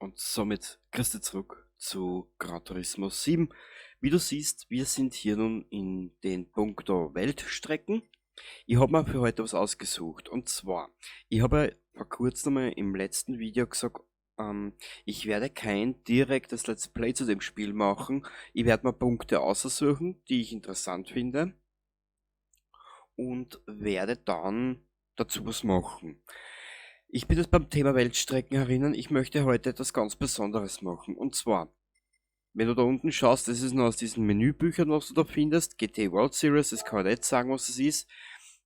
Und somit grüß dich zurück zu Gran Turismo 7. Wie du siehst, wir sind hier nun in den Punkto Weltstrecken. Ich hab mir für heute was ausgesucht. Und zwar, ich habe ja vor kurzem einmal im letzten Video gesagt, ich werde kein direktes Let's Play zu dem Spiel machen. Ich werde mir Punkte aussuchen, die ich interessant finde. Und werde dann dazu was machen. Ich bin jetzt beim Thema Weltstrecken herinnen. Ich möchte heute etwas ganz Besonderes machen. Und zwar, wenn du da unten schaust, das ist noch aus diesen Menübüchern, was du da findest. GT World Series, das kann ich nicht sagen, was das ist.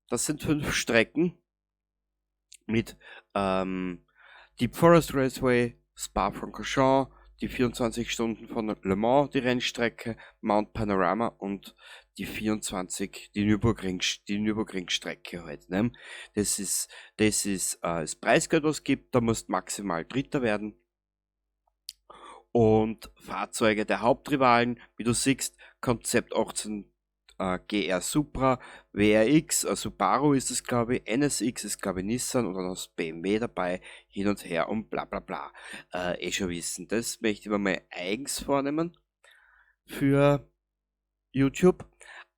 Das sind 5 Strecken mit Deep Forest Raceway, Spa-Francorchamps, die 24 Stunden von Le Mans, die Rennstrecke, Mount Panorama und die 24, die Nürburgring, die Nürburgring-Strecke halt, ne? Das ist das Preisgeld, was es gibt, da musst du maximal Dritter werden. Und Fahrzeuge der Hauptrivalen, wie du siehst, Konzept 18 GR Supra, WRX, Subaru ist es, glaube ich, NSX ist, glaube ich, Nissan und dann hast du BMW dabei, hin und her und bla bla bla. Eh schon wissen, das möchte ich mir mal eigens vornehmen für YouTube.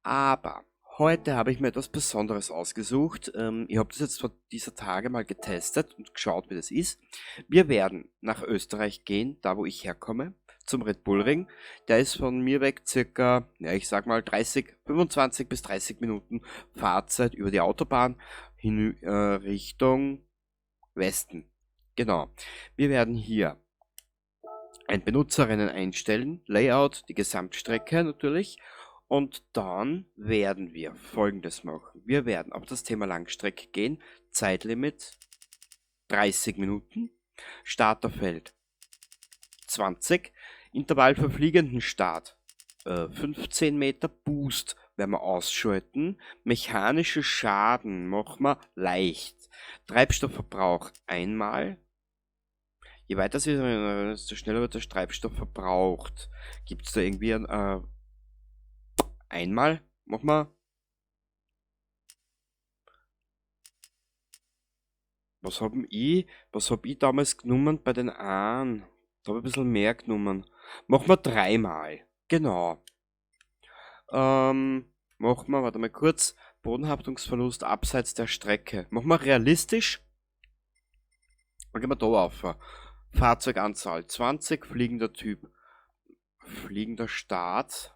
Aber heute habe ich mir etwas Besonderes ausgesucht. Ich habe das jetzt vor dieser Tage mal getestet und geschaut, wie das ist. Wir werden nach Österreich gehen, da wo ich herkomme, zum Red Bull Ring. Der ist von mir weg circa, ja, ich sag mal 30, 25 bis 30 Minuten Fahrzeit über die Autobahn hin Richtung Westen. Genau. Wir werden hier ein Benutzerrennen einstellen, Layout, die Gesamtstrecke natürlich. Und dann werden wir Folgendes machen. Wir werden auf das Thema Langstrecke gehen, Zeitlimit 30 Minuten, Starterfeld 20, Intervall für fliegenden Start 15 Meter, Boost werden wir ausschalten, mechanische Schaden machen wir leicht, Treibstoffverbrauch einmal. Je weiter sie, desto schneller wird der Treibstoff verbraucht. Gibt's da irgendwie ein einmal? Mach mal. Was hab ich damals genommen bei den Ahn? Da hab ich ein bisschen mehr genommen. Machen wir dreimal. Genau. Machen wir, warte mal kurz. Bodenhaftungsverlust abseits der Strecke. Machen wir realistisch. Dann gehen wir da auf. Fahrzeuganzahl 20, fliegender Typ. Fliegender Start.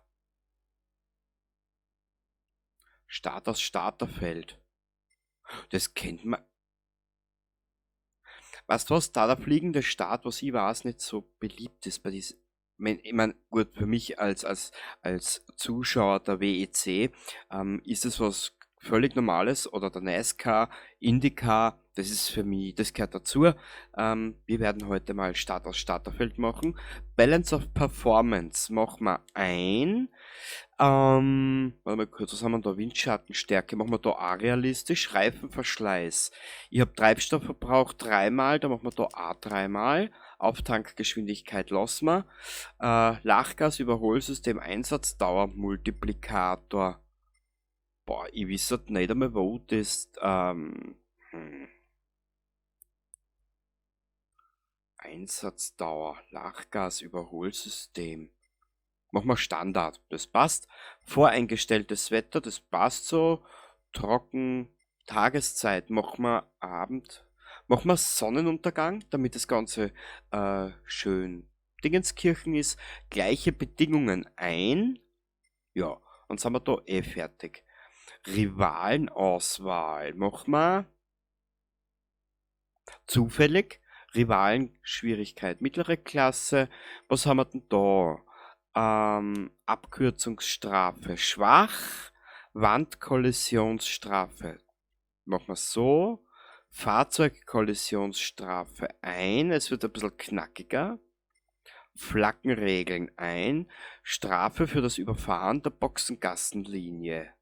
Start aus Starterfeld. Das kennt man. Weißt du was, da der fliegende Start, was ich weiß, nicht so beliebt ist bei diesem. Ich mein, gut, für mich als Zuschauer der WEC ist das was völlig Normales, oder der NASCAR, IndyCar, das ist für mich, das gehört dazu. Wir werden heute mal Start aus Starterfeld machen. Balance of Performance machen wir ein. Warte mal kurz, was haben wir da? Windschattenstärke machen wir da auch realistisch. Reifenverschleiß. Ich hab Treibstoffverbrauch dreimal, da machen wir da auch dreimal. Auftankgeschwindigkeit lassen wir. Lachgas, Überholsystem, Einsatzdauer, Multiplikator. Boah, ich weiß halt nicht einmal, wo das. Einsatzdauer, Lachgas, Überholsystem. Machen wir Standard, das passt. Voreingestelltes Wetter, das passt so. Trocken, Tageszeit, machen wir Abend. Machen wir Sonnenuntergang, damit das Ganze schön Dingenskirchen ist. Gleiche Bedingungen ein. Ja, und sind wir da eh fertig. Rivalenauswahl machen wir zufällig. Rivalenschwierigkeit, mittlere Klasse. Was haben wir denn da? Abkürzungsstrafe schwach, Wandkollisionsstrafe machen wir so, Fahrzeugkollisionsstrafe ein, es wird ein bisschen knackiger, Flaggenregeln ein, Strafe für das Überfahren der Boxengassenlinie.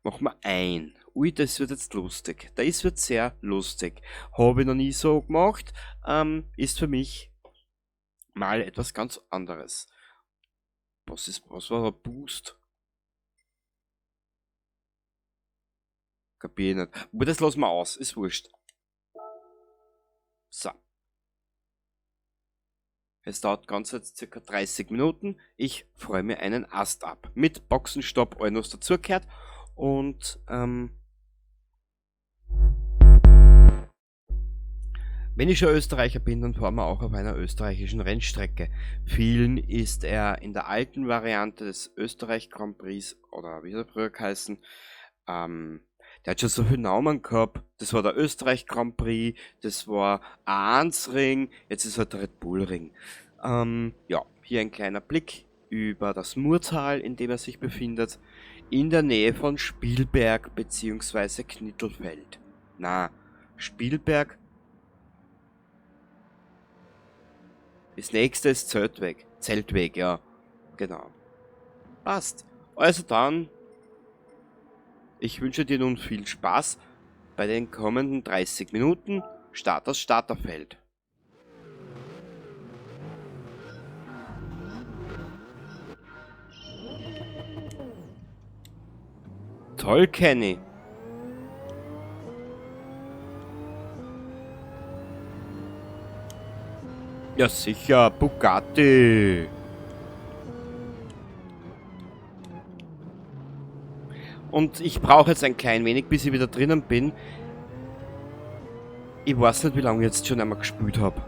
Machen wir ein. Ui, das wird jetzt lustig. Das wird sehr lustig. Hab ich noch nie so gemacht. Ist für mich mal etwas ganz anderes. Was war der Boost? Kapier ich nicht. Aber das lassen wir aus, ist wurscht. So. Es dauert ganz jetzt circa 30 Minuten. Ich freue mir einen Ast ab. Mit Boxenstopp, allem was dazugehört. Und wenn ich schon Österreicher bin, dann fahren wir auch auf einer österreichischen Rennstrecke. Vielen ist er in der alten Variante des Österreich Grand Prix oder wie soll er früher geheißen, der hat schon so viele Namen gehabt. Das war der Österreich Grand Prix, das war A1-Ring, jetzt ist halt der Red Bull Ring. Ja, hier ein kleiner Blick über das Murtal, in dem er sich befindet, in der Nähe von Spielberg beziehungsweise Knittelfeld. Na, Spielberg. Das nächste ist Zeltweg. Zeltweg, ja. Genau. Passt. Also dann, ich wünsche dir nun viel Spaß bei den kommenden 30 Minuten. Start das Starterfeld. Toll, Kenny. Ja sicher, Bugatti. Und ich brauche jetzt ein klein wenig, bis ich wieder drinnen bin. Ich weiß nicht, wie lange ich jetzt schon einmal gespielt hab.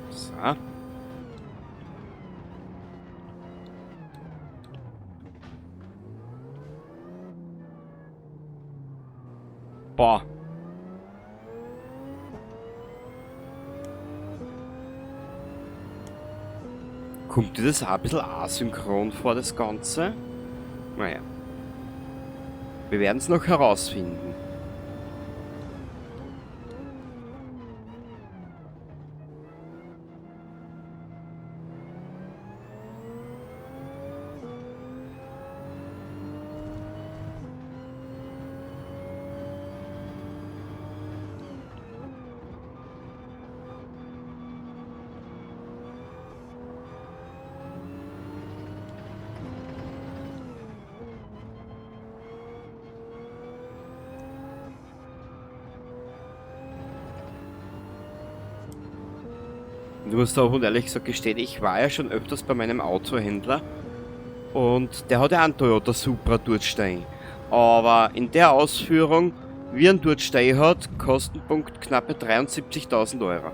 So. Boah. Kommt dir das auch ein bisschen asynchron vor, das Ganze? Naja. Wir werden's noch herausfinden. Du musst auch und ehrlich gesagt gestehen, ich war ja schon öfters bei meinem Autohändler und der hat ja einen Toyota Supra dort stehen. Aber in der Ausführung, wie er dort stehen hat, Kostenpunkt knappe 73.000 Euro.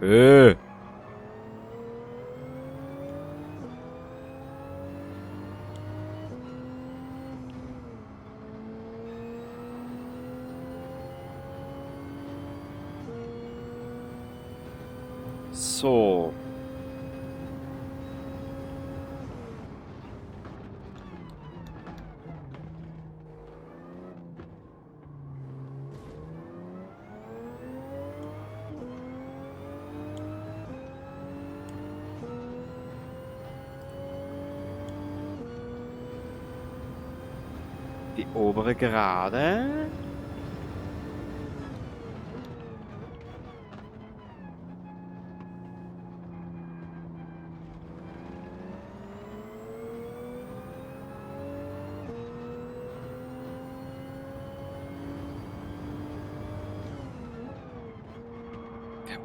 Hey. So. Die obere Gerade.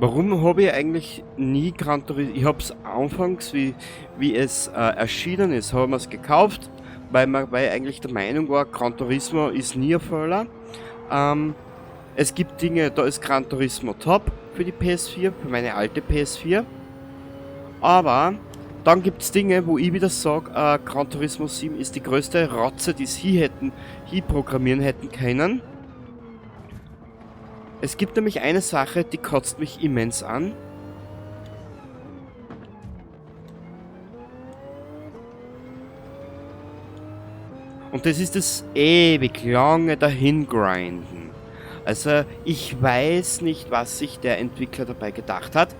Warum habe ich eigentlich nie Gran Turismo? Ich hab's anfangs, wie es erschienen ist, habe ich mir's gekauft, weil ich eigentlich der Meinung war, Gran Turismo ist nie ein Fehler. Es gibt Dinge, da ist Gran Turismo top für die PS4, für meine alte PS4. Aber dann gibt's Dinge, wo ich wieder sag, Gran Turismo 7 ist die größte Rotze, die sie hier programmieren hätten können. Es gibt nämlich eine Sache, die kotzt mich immens an. Und das ist das ewig lange Dahingrinden. Also ich weiß nicht, was sich der Entwickler dabei gedacht hat.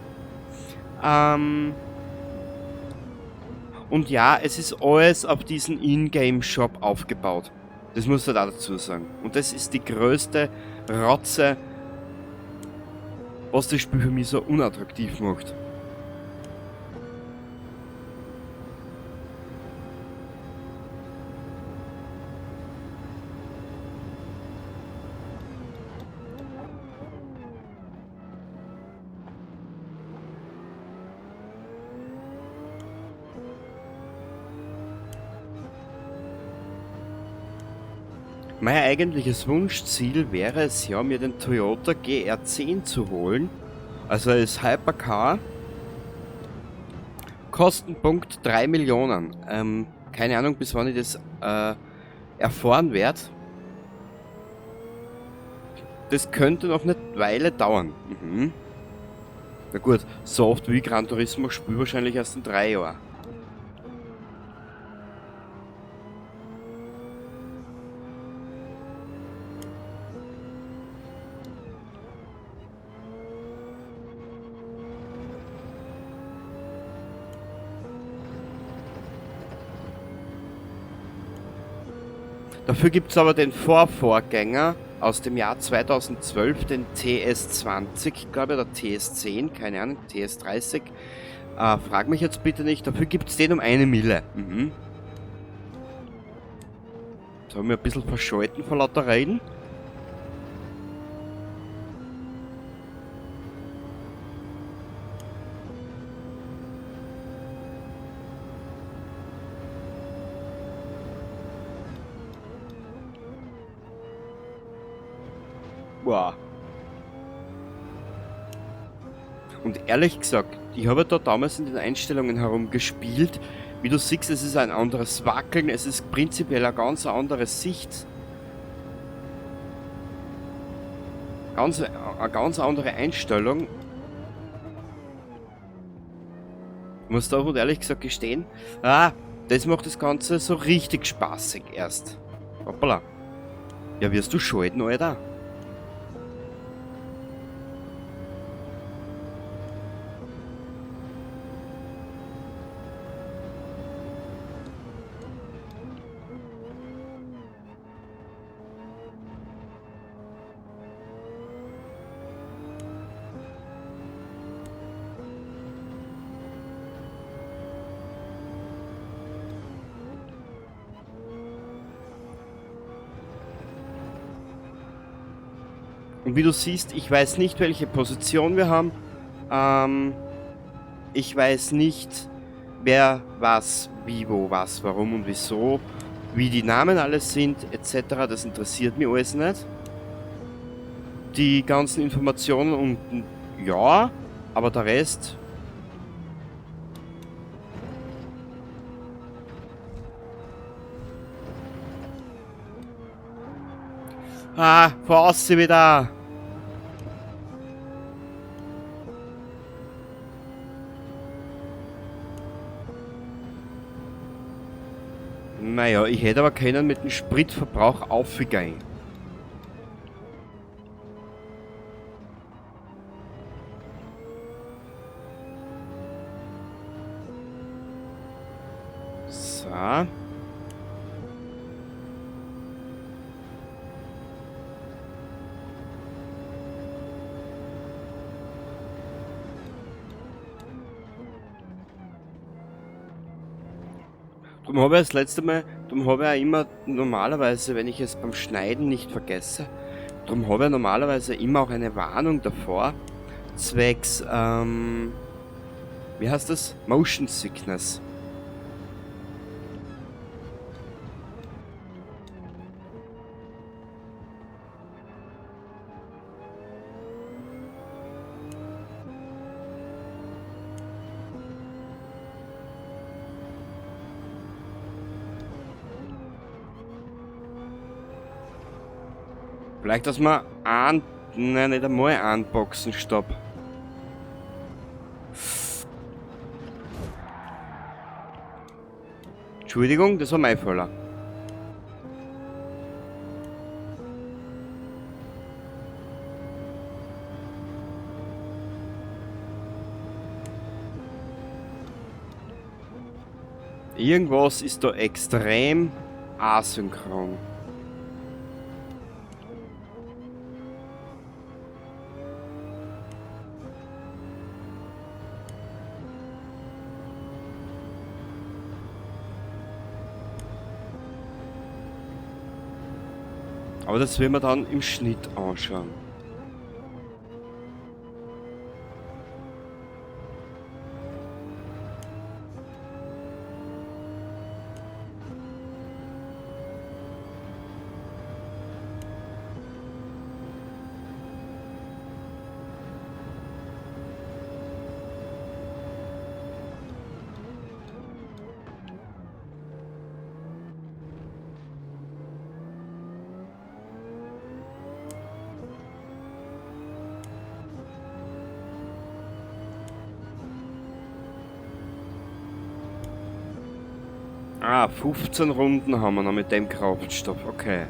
Und ja, es ist alles auf diesen Ingame-Shop aufgebaut. Das muss ich da dazu sagen. Und das ist die größte Rotze, was das Spiel für mich so unattraktiv macht. Mein eigentliches Wunschziel wäre es ja, mir den Toyota GR10 zu holen. Also als Hypercar. Kostenpunkt 3 Millionen. Keine Ahnung, bis wann ich das erfahren werd. Das könnte noch eine Weile dauern. Na gut, so oft wie Gran Turismo spiele wahrscheinlich erst in 3 Jahren. Dafür gibt's aber den Vorvorgänger aus dem Jahr 2012, den TS20, glaube ich, oder TS10, keine Ahnung, TS30. Frag mich jetzt bitte nicht, dafür gibt's den um 1 Mille. Jetzt haben wir ein bisschen verschalten vor lauter Reden. Boah. Und ehrlich gesagt, ich habe da damals in den Einstellungen herumgespielt. Wie du siehst, es ist ein anderes Wackeln, es ist prinzipiell eine ganz andere Sicht. Eine ganz andere Einstellung. Ich muss da auch ehrlich gesagt gestehen, das macht das Ganze so richtig spaßig erst. Hoppala. Ja, wirst du schalten, Alter? Und wie du siehst, ich weiß nicht, welche Position wir haben. Ich weiß nicht, wer, was, wie, wo, was, warum und wieso, wie die Namen alles sind, et cetera. Das interessiert mich alles nicht. Die ganzen Informationen unten, ja, aber der Rest... Ah, voraus sie wieder! Naja, ich hätte aber können mit dem Spritverbrauch aufgehen. So. Darum habe ich das letzte Mal, darum habe ich auch immer normalerweise, wenn ich es beim Schneiden nicht vergesse, darum habe ich normalerweise immer auch eine Warnung davor, zwecks, wie heißt das? Motion Sickness. Vielleicht, dass wir ein, nein, nicht einmal einen Boxenstopp. Entschuldigung, das war mein Fehler. Irgendwas ist da extrem asynchron. Aber das werden wir dann im Schnitt anschauen. Ah, 15 Runden haben wir noch mit dem Kraftstoff, okay.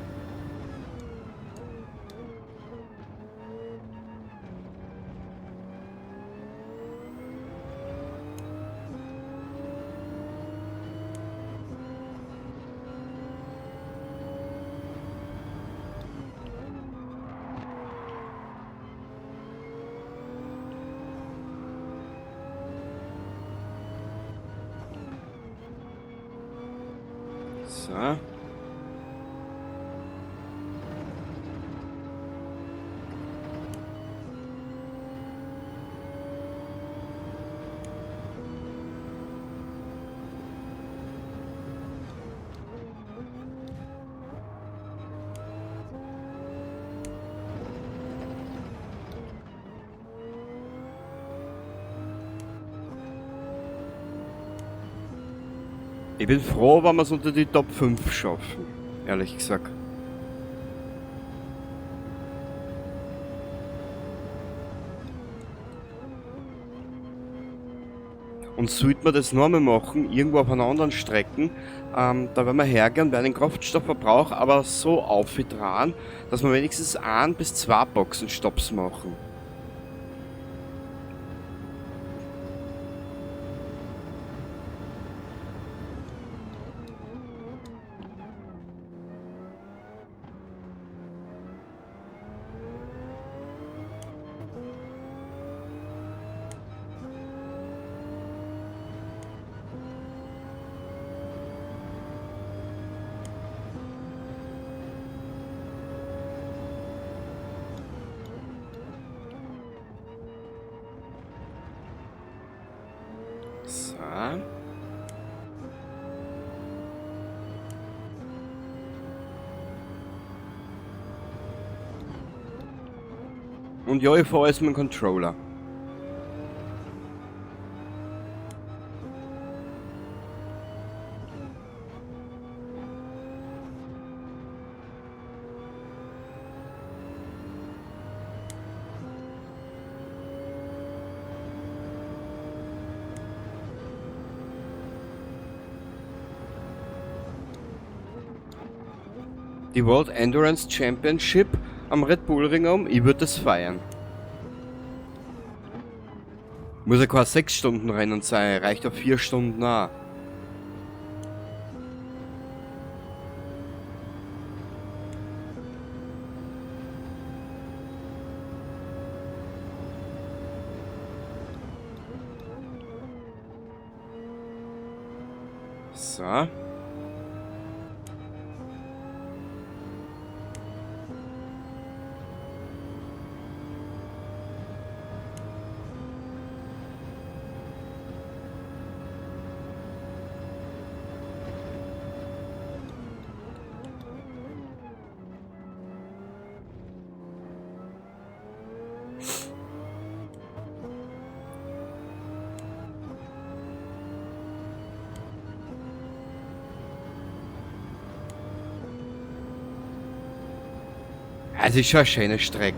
So. Ich bin froh, wenn wir es unter die Top 5 schaffen, ehrlich gesagt. Und sollten wir das nochmal machen, irgendwo auf einer anderen Strecke, da werden wir hergehen, werden den Kraftstoffverbrauch aber so aufgetragen, dass wir wenigstens 1 bis 2 Boxenstopps machen. So. Und ja, ich fahre jetzt mit dem Controller. Die World Endurance Championship am Red Bull Ring um, ich würd das feiern. Muss ja kein 6 Stunden Rennen sein, reicht auf 4 Stunden auch. So. Es ist schon eine schöne Strecke.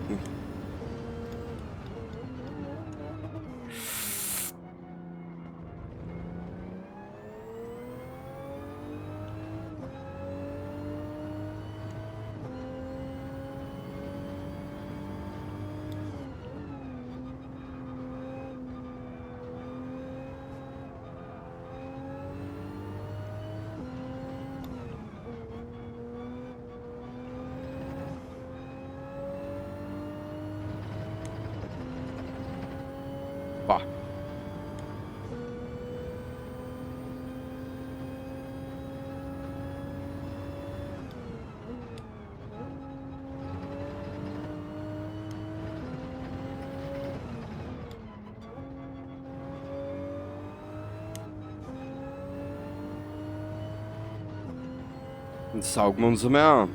Boah. Dann saugen wir uns einmal an.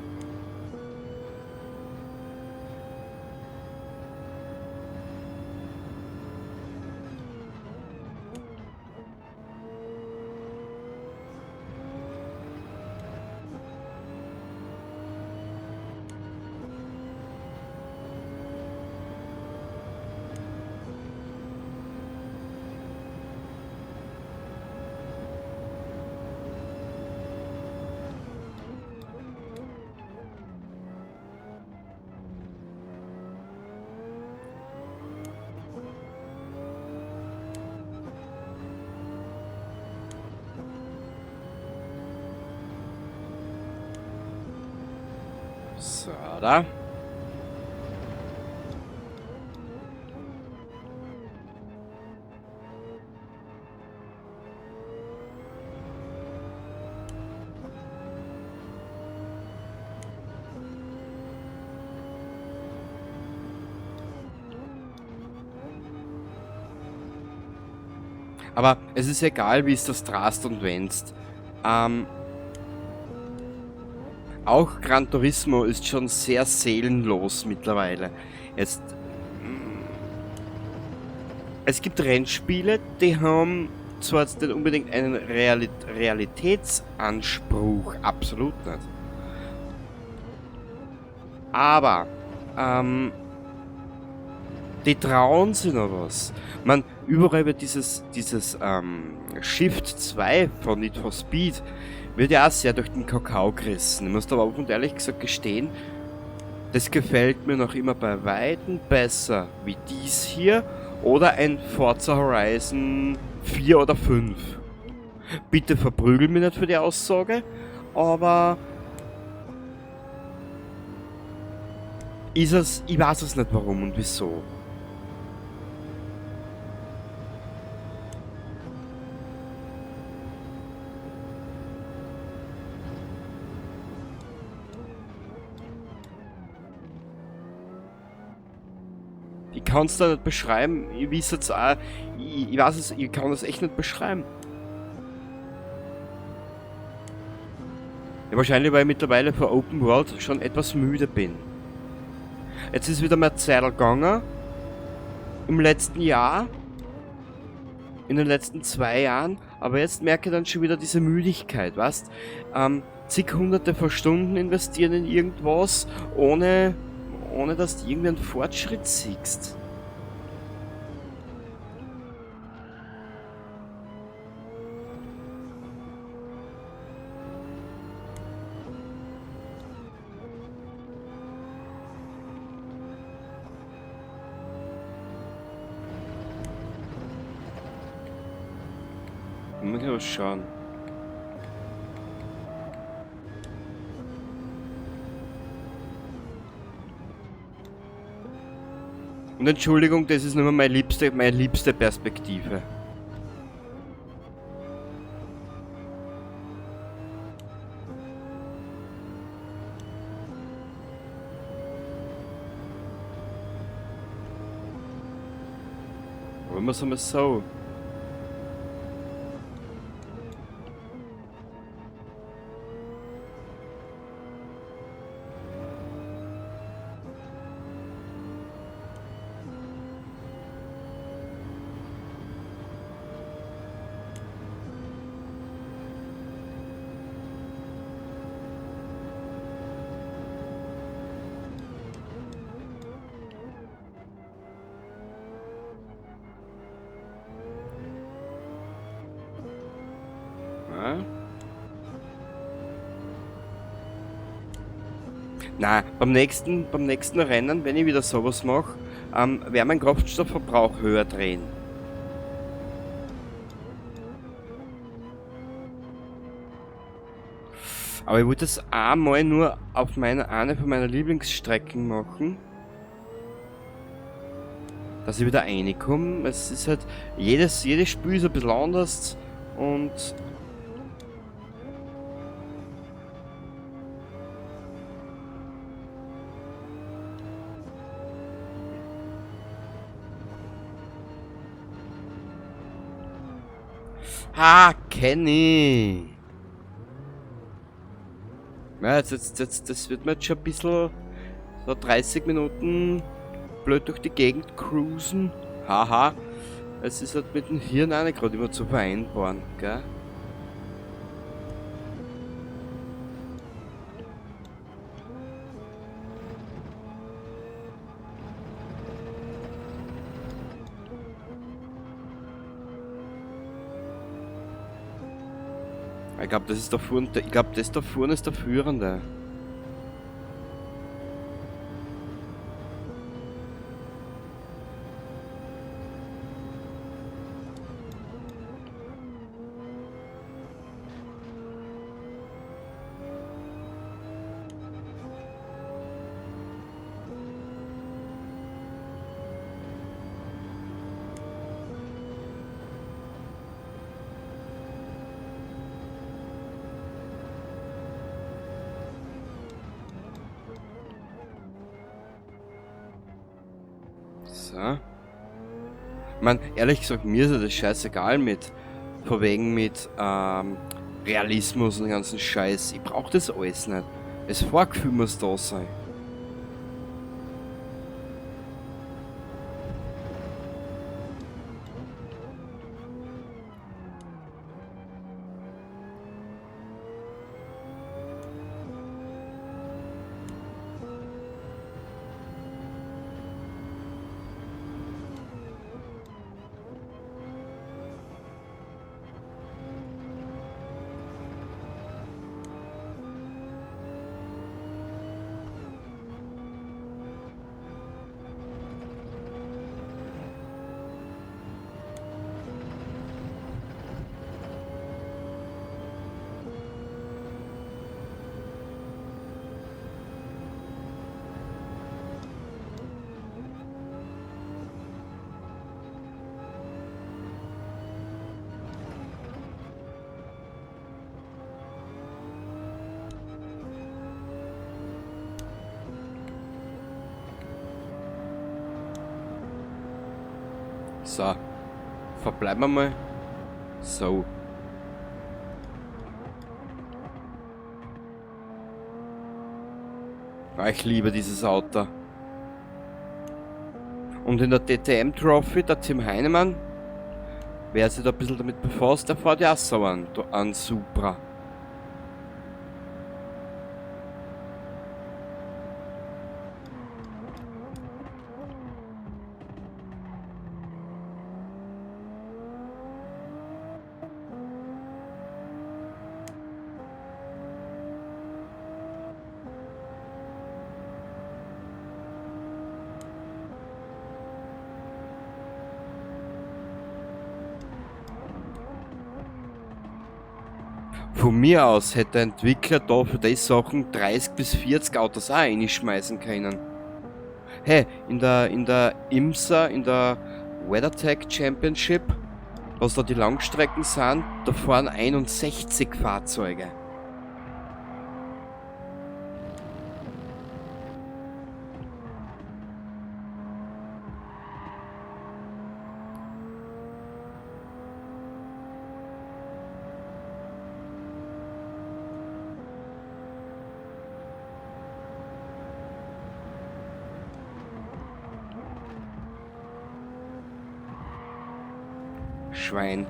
So, da. Aber es ist egal, wie es das drast und wendest. Auch Gran Turismo ist schon sehr seelenlos mittlerweile. Jetzt, es gibt Rennspiele, die haben zwar jetzt nicht unbedingt einen Realitätsanspruch, absolut nicht. Aber die trauen sich noch was. Man, überall wird dieses Shift 2 von Need for Speed wird ja auch sehr durch den Kakao gerissen. Ich muss da aber offen und ehrlich gesagt gestehen, das gefällt mir noch immer bei Weitem besser wie dies hier oder ein Forza Horizon 4 oder 5. Bitte verprügel mich nicht für die Aussage, aber ich weiß es nicht warum und wieso. Ich kann's da nicht beschreiben, ich weiß jetzt auch, ich, ich weiß es, ich kann das echt nicht beschreiben. Ja, wahrscheinlich, weil ich mittlerweile vor Open World schon etwas müde bin. Jetzt ist wieder mehr Zeit gegangen. Im letzten Jahr. In den letzten 2 Jahren. Aber jetzt merke ich dann schon wieder diese Müdigkeit, weißt? Zig hunderte von Stunden investieren in irgendwas, ohne dass du irgendwie einen Fortschritt siehst. Muss ich mal schauen. Und Entschuldigung, das ist nur meine liebste Perspektive. Wollen wir es einmal so? Na, beim nächsten Rennen, wenn ich wieder sowas mach, werde mein Kraftstoffverbrauch höher drehen. Aber ich wollte das einmal nur auf eine von meiner Lieblingsstrecken machen. dass ich wieder reinkomme. Es ist halt, jedes Spiel ist ein bisschen anders und ha, Kenny! Ja, jetzt, das wird mir jetzt schon ein bisschen so 30 Minuten blöd durch die Gegend cruisen. Haha. Es ist halt mit dem Hirn auch nicht gerade immer zu vereinbaren, gell? Ich glaube, das ist der vorne, ich glaube, das da vorne ist der Führende. So. Ich mein, ehrlich gesagt, mir ist ja das scheißegal mit, von wegen mit Realismus und den ganzen Scheiß. Ich brauch das alles nicht. Das Fahrgefühl muss da sein. So, verbleiben wir mal. So. Ah, ich liebe dieses Auto. Und in der DTM Trophy, der Tim Heinemann, wer sich da ein bisschen damit befasst, der fährt ja auch so einen Supra. Von mir aus hätte der Entwickler da für die Sachen 30 bis 40 Autos auch reinschmeißen können. Hey, in der IMSA, in der WeatherTech Championship, was da die Langstrecken sind, da fahren 61 Fahrzeuge. Schwein.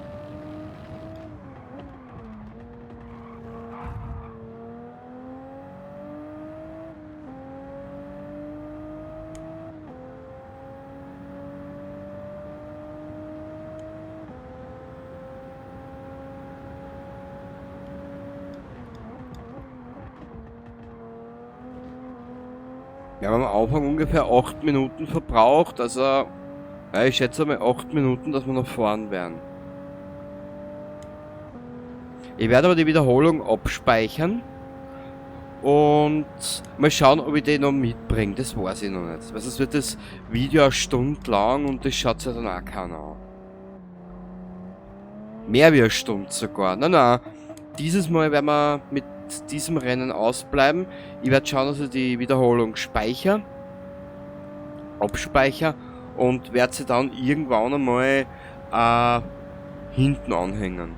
Wir haben am Anfang ungefähr 8 Minuten verbraucht, also ja, ich schätze mal 8 Minuten, dass wir noch fahren werden. Ich werde aber die Wiederholung abspeichern Und mal schauen, ob ich den noch mitbringe. Das weiß ich noch nicht. Weil sonst wird das Video eine Stunde lang und das schaut sich dann auch keiner an. Mehr wie eine Stunde sogar. Nein, nein. Dieses Mal werden wir mit diesem Rennen ausbleiben. Ich werde schauen, dass ich die Wiederholung speichere. Abspeichere. Und werde sie dann irgendwann einmal hinten anhängen.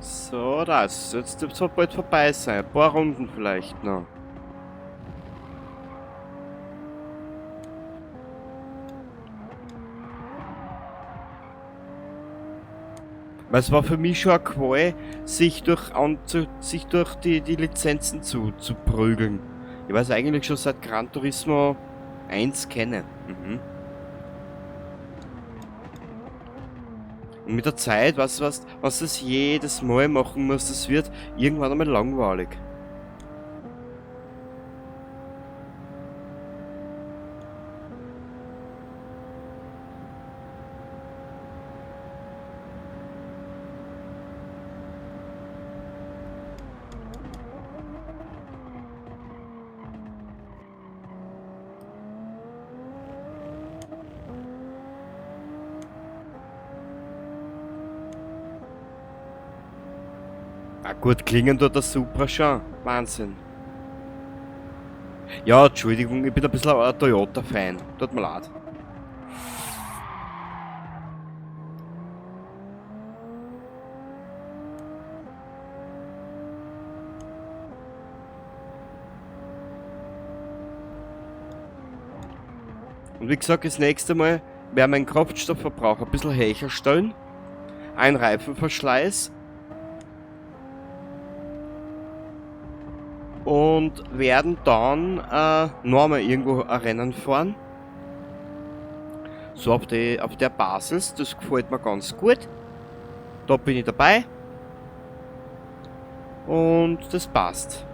So, das. Jetzt dürfte es bald vorbei sein. Ein paar Runden vielleicht noch. Weil es war für mich schon eine Qual, sich durch die Lizenzen zu prügeln. Ich weiß eigentlich schon seit Gran Turismo 1 kenne. Mhm. Und mit der Zeit, weißt du was, was das jedes Mal machen muss, das wird irgendwann einmal langweilig. Ah, gut, klingen tut das Supra schon. Wahnsinn. Ja, Entschuldigung, ich bin ein bisschen ein Toyota-Fan. Tut mir leid. Und wie gesagt, das nächste Mal werden wir den Kraftstoffverbrauch ein bisschen höher stellen. Ein Reifenverschleiß. Und werden dann nochmal irgendwo ein Rennen fahren. So auf der Basis, das gefällt mir ganz gut. Da bin ich dabei. Und das passt.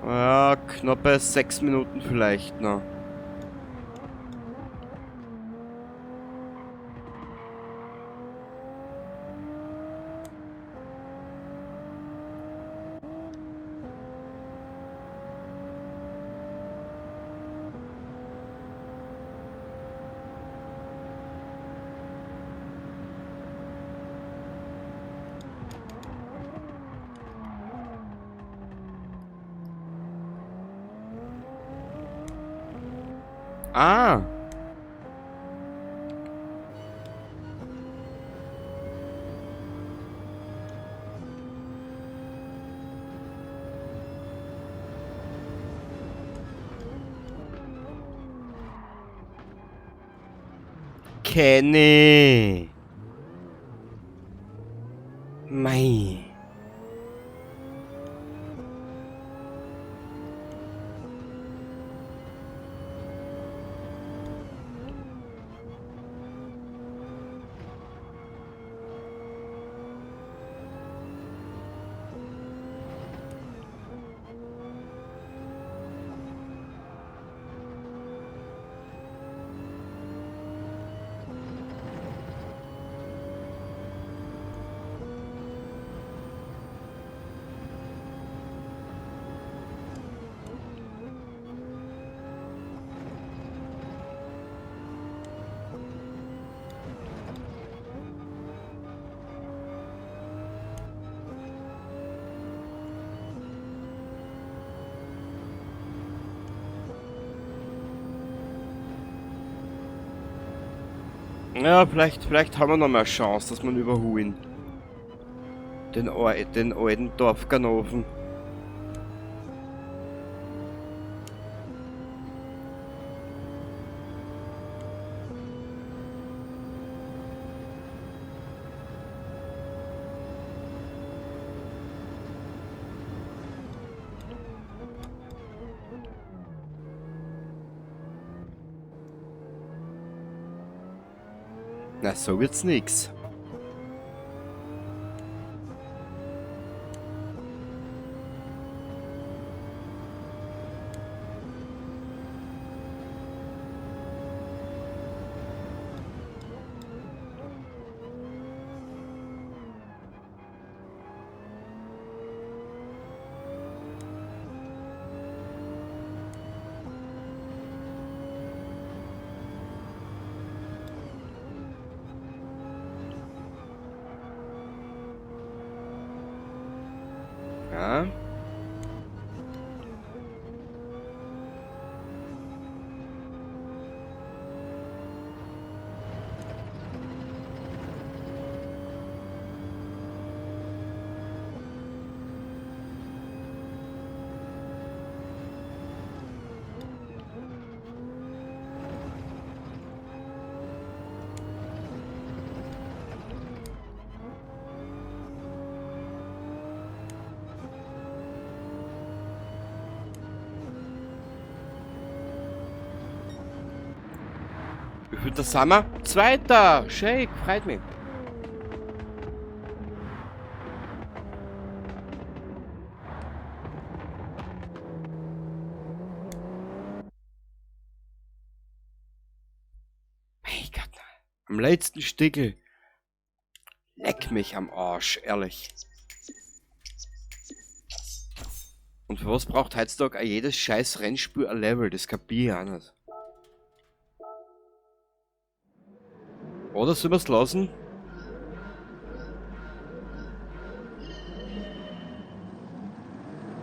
Ja, knappe 6 Minuten vielleicht noch. Ah! Kenny! Mei! Ja, vielleicht haben wir noch mal eine Chance, dass wir ihn überholen. Den alten Dorfganoven. Na, so wird's nix. Ja. Wie viel das sind wir? Zweiter! Shake, freut mich. Mein Gott, am letzten Stickel. Leck mich am Arsch, ehrlich. Und für was braucht heutzutage auch jedes scheiß Rennspiel ein Level? Das kapier ich auch nicht. Oder sollen wir's lassen?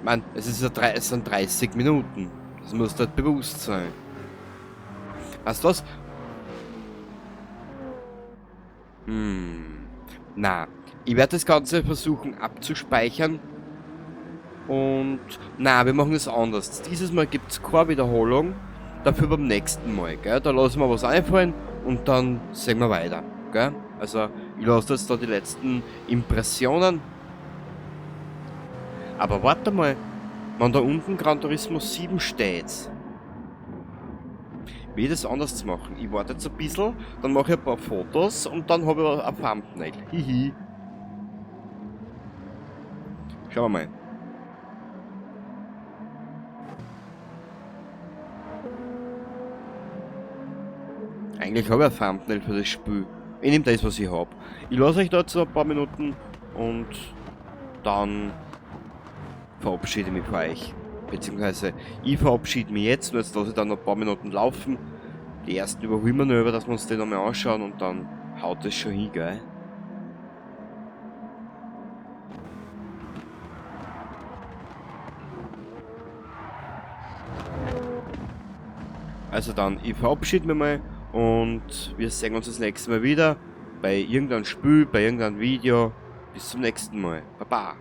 Mann, es ist ja drei, es sind 30 Minuten. Das muss dir bewusst sein. Weißt du was? Na, ich werde das Ganze versuchen abzuspeichern. Und, na, wir machen es anders. Dieses Mal gibt's keine Wiederholung. Dafür beim nächsten Mal, gell? Da lassen wir was einfallen und dann sehen wir weiter, gell? Also, ich lasse jetzt da die letzten Impressionen. Aber warte mal, wenn da unten Gran Turismo 7 steht, wie das anders zu machen. Ich warte jetzt ein bisschen, dann mache ich ein paar Fotos und dann habe ich ein Thumbnail. Hihi. Schauen wir mal. Eigentlich habe ich ein Thumbnail für das Spiel. Ich nehme das, was ich hab. Ich lasse euch dazu ein paar Minuten und dann verabschiede ich mich von euch. Beziehungsweise ich verabschiede mich jetzt, nur jetzt lasse ich dann noch ein paar Minuten laufen. Die ersten Überholmanöver, dass wir uns die nochmal anschauen und dann haut es schon hin, gell? Also dann, ich verabschiede mich mal und wir sehen uns das nächste Mal wieder bei irgendeinem Spiel, bei irgendeinem Video. Bis zum nächsten Mal. Baba.